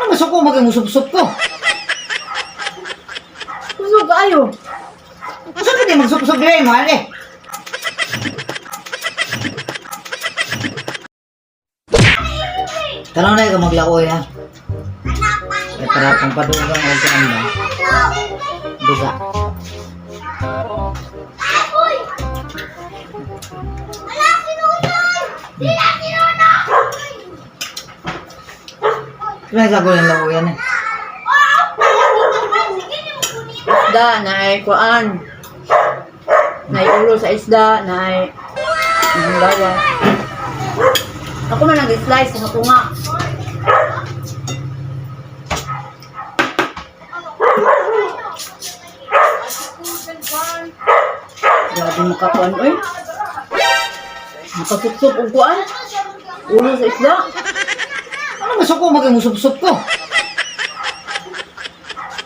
Ano masuko maging musubsob ko? Kusog ayo. Unsa ka di magsubsob diri mo ali? Tanaw na ikaw maglakoy ha. Ay para pang padugang o kuan ba? Duga. Kaya sa gulang lakoyan eh. Isda na ay kuan. Naay ulo sa isda, naay ang lawas. Ako man ang slice sa tunga. Grabe makakuan oy. Makasuksok og kuan. Ulo sa isda. Ano masuko maging musubsob ko?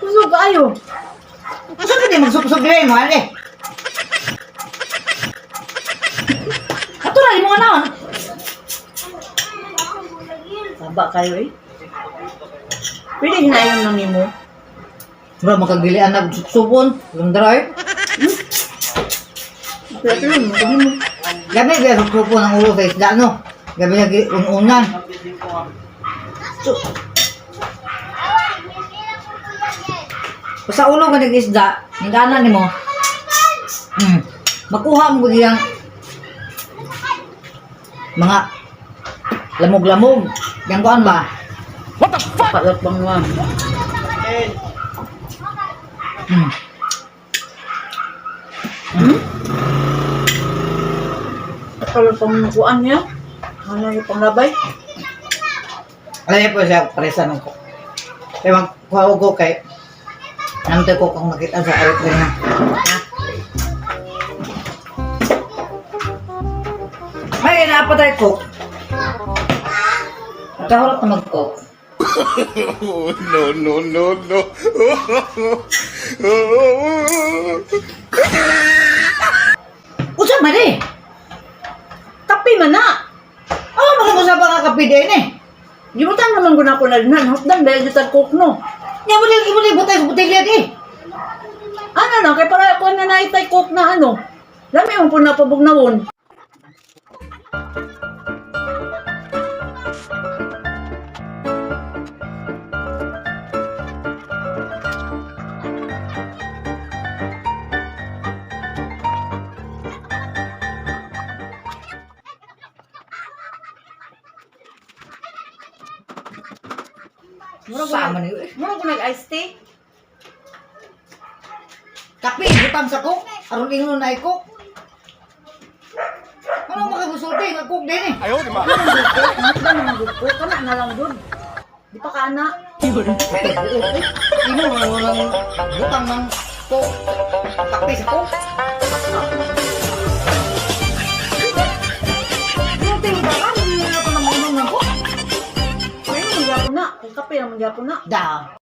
Kusog ayo. Unsa ka di magsubsob diri mo ali? Ato ra imo naon. Saba kayo eh. Pwede hinayon lang nimo. Bro, makagbilian na subsubon. Lundray. Pwede yun, sabi mo. Gabi ba subsubon ang ulo sa isda no? Gabi na ununan. So, sa ulo ka nag-isda, ningana nimo. Makuha mo gud yang mga lamog-lamog. Yang kuan ba? Kalat bang wa. Kalat pang kuan niya. Ano yung panglabay? Alam niyo po siya, paresa nung ko. Kaya magkuha ko kay namtay ko kung makita sa aeroplane na. May napatay ko. Kahulot na mag-cook. Oh, no, no, no, no. Unsa man eh? Kape man na! Ano makapusap ka kape din eh? Gibutang naman ko na ako na rin. Hupdan dahil dito coke no. Nya mo lang imo butay sa botelya di. Ano na, kay para ako na naitay coke na ano. Lami mo po na pabugnawon. Sama ni. Eh. Mura ko nag-ice tea. Kape butang sa cook. Aron ingon na cook. Ano makagusulti nga cook din eh? 哎呦我的妈！ Hupdan naman gud ko. Kana na lang gud. Di pa ka ana. Imo mo lang butang ng cook. Kape sa cook. Sulti ba ka? Hindi na ako na mainom ng coke. Mainom gyapon na. Kung kape naman gyapon na. Da.